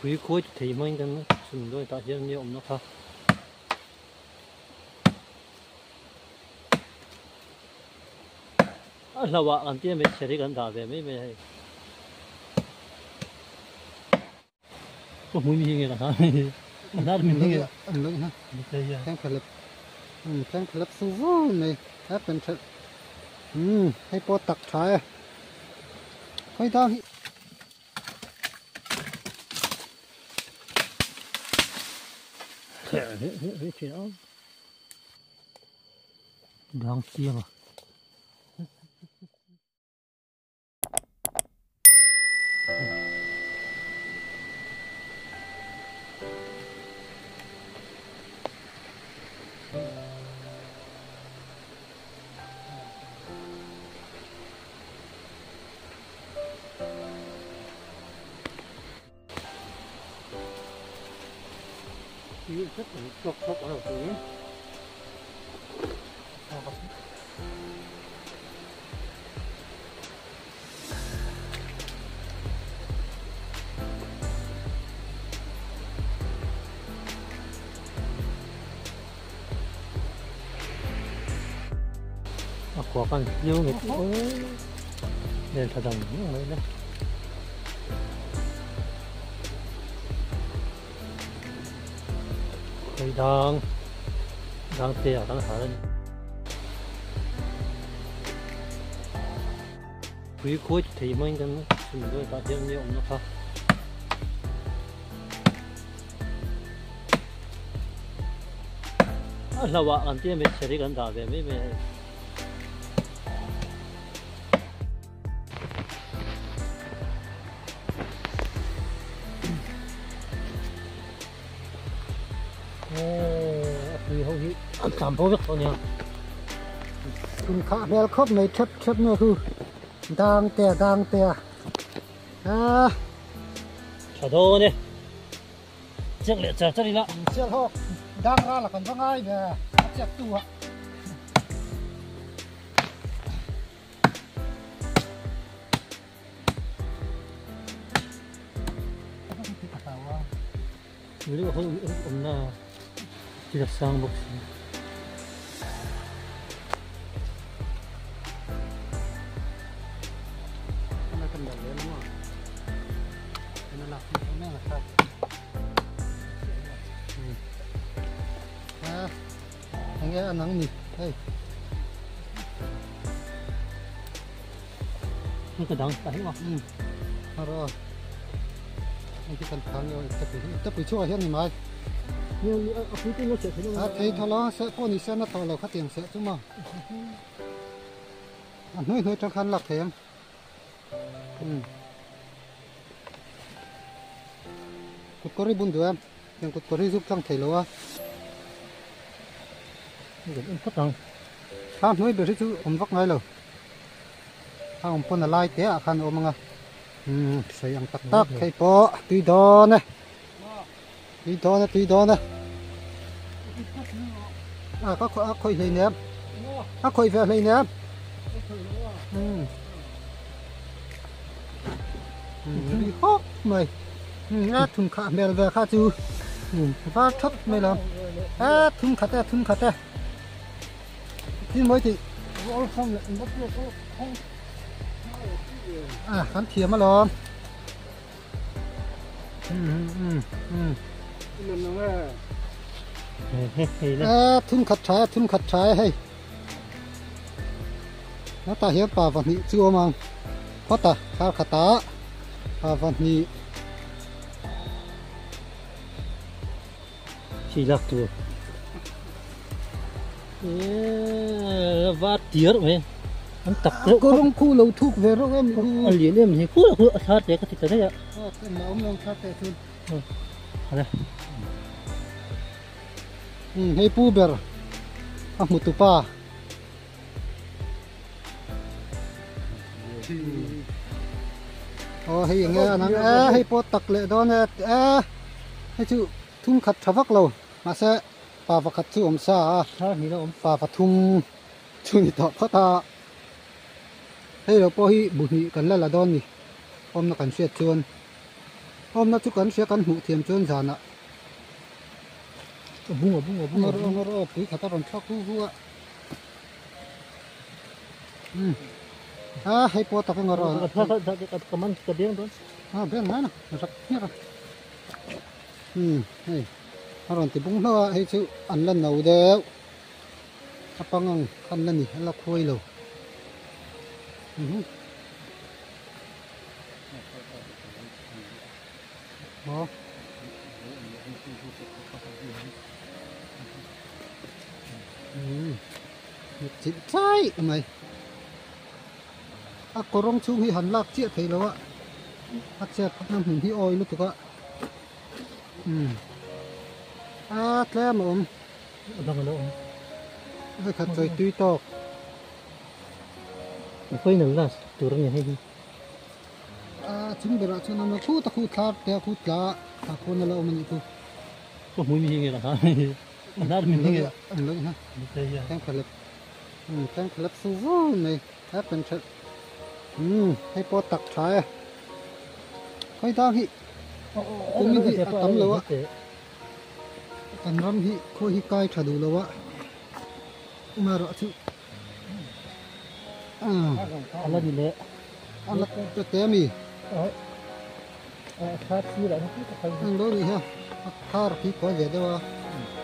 Pui khawi chu thei hmangin kan chhun dawn tah hian nia awmna kha. A hlauh ah kan tia mai chher hi kan dah ve mai mai a hei. Ka hmui mi hi nge ka hnar mi hi ka hnar mi hi nge an lo na thleng khalep thleng khalep su vu mai a pen thelh hei pawh tak tha e khawi dang hi Dang chiang a. A khua kan hliau nghet nen tha dang mai le. Khoi dang dang te ah kan hal a ni. Pui khawi chu thei hmangin kan chhun dawn tah hian nia awmna kha. A hlauh ah kan tia mai chher hi kan dah ve mai mai a hei. A pui ho hi an tlan bo vek tawh ania. Thun khah hmel khawp mai thep thep nge khu dang te dang te a ah tha dawn e chek leh char char ila sial hawk dang ral a kan va ngai ve a chek tu ah. Thil a sang bawk si. Enge a nang ni hei. Ka dang ta hi ma. Haro. Hei khi kan thang yo tapui tapui chhuah hian ni mai. A thei tho lo se pawh ni se na tho lo khatiang se chu maw. A hnuai hnuai tang khan lak thei ang. Kut kawr hi bun duh em? Tiang kut kawr hi zuk tlang thei lo a. Thla hnuai ber hi chu awm vak ngai lo. A awm pawn a lai te ah khan a awm ang a. Umm sawi ang tak tak hei pawh tui dawn e. Tui dawn e tui dawn e. A ka a khawih hlei nem. A khawih ve hlei nem. Umm. Umm ri hawk mai. Umm a thun khah hmel ve kha chu. Umm var thawt mai lo. A thun khat e thun khat e. Tin mawi tih. A kan thiam alawm. A thun khat tha thun khat tha e hei. Hetah hian pa pahnih chu a awm ang. Phawt a thar khatah pa pahnih. Khi lak tur. Eee va tir mai an tak reuh khawp. Kawng khu lo thuk ve reuh em khu. A lian em hi khu khu a thar te ka ti ta daih a. A em a awm lo thar te chun. Hale. Hei pu ber a hmu tu pa. Aw hei enge an ang e hei pawh tak leh dawn e e hei chu thum khat tha vak lo mahse pa pakhat chu awm sa a pa pathum chu ni tawh phawt a hei lo pawh hi bu hnih kan la la dawn ni awmna kan hriat chuan. Awmna chu kan hria kan hmuh thiam chuan zanah. Bung a bung a bung a. Ngawr ngawr aw pui khat a rawn thlak hu hu a. Um. A hei pawh tak a ngawr aw. Ka man ka beng dawn. A beng mai na rak hmiak a. Um hei a rawn ti bung hlauh a hei chu an la no deuh. A pangang khan la ni a la khuai lo. Um. Maw? Chilh chai mai. A kawrawng chhung hi han lak chiah thei lo a. A chet na hmun hi awi lutuk a. A tlem a awm. A dang a lo awm. Hei khat chawi tui tawk. A final last tur a ni hei hi. A chung berah chuan a awm a, khut a khu thlar te a khu tla tah khawn a la awm a nih chu. Ka hmui mi hi nge la ha a hnar mi hi nge. An lo ha tengkhalep tengkhalep su vu mai a pen thelh umm hei pawh tak tha e khawi dang hi kawng hi a tam lo a kan ram hi khawi hi kai tha duh lo a amaherawh chu a la ni leh a la te a mi ang lo nih hi a thar khi kawi ve deuh a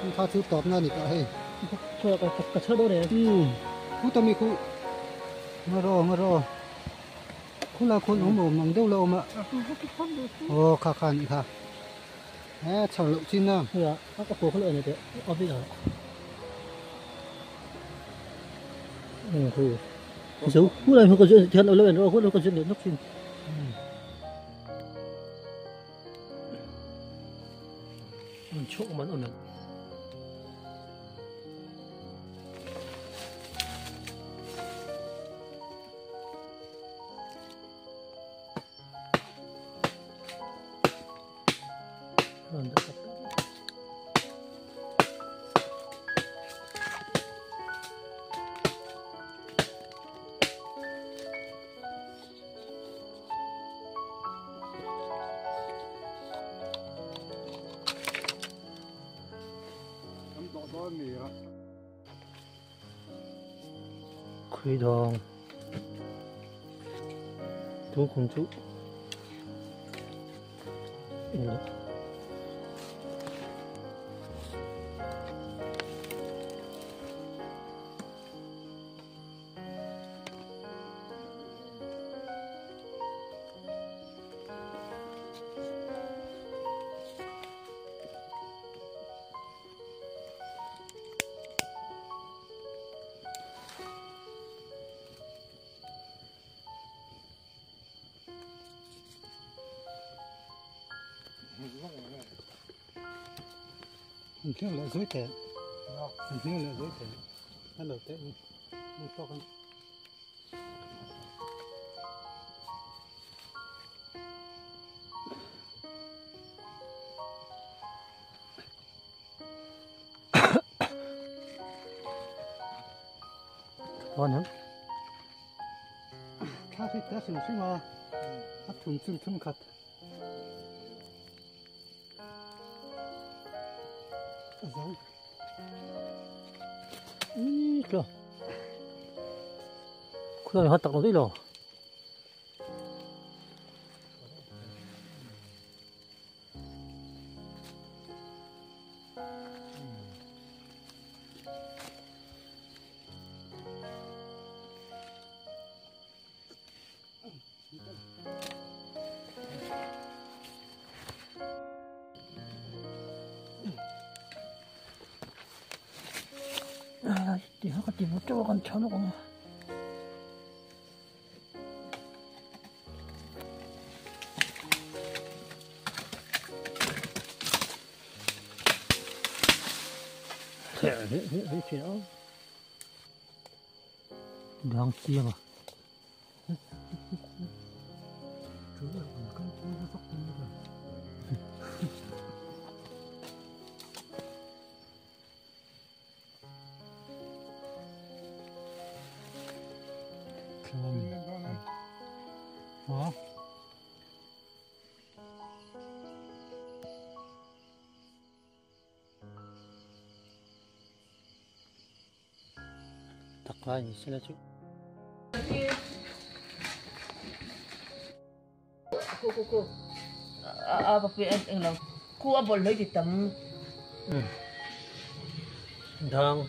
heng kha chu tawpna a ni tawh hei ka chho dawn e khu ta mi khu ngaraw ngaraw khula khawn awm awm ang deuh la awm a aw kha kha a nih kha he chho loh chin a a pawh kha lo en teh a bik ah zo khu lai ka thian lo en ro khu ka zin leh nawk thin an chhuak man awm Khuidawng Tungkhum chu An hnial leh zui teh an hnial leh zui teh a lo teh ni tawk ang. Thla hi ta hrim hrim a, a thum chun thum khat. A zo. Ih tla. Khulai hat tak lo dei lo. Đang chiang à. Hả? Ngai ni sela chu. Khu khu khu a a pa eng lo khu a bawlhhlawh i ti tam. Dang.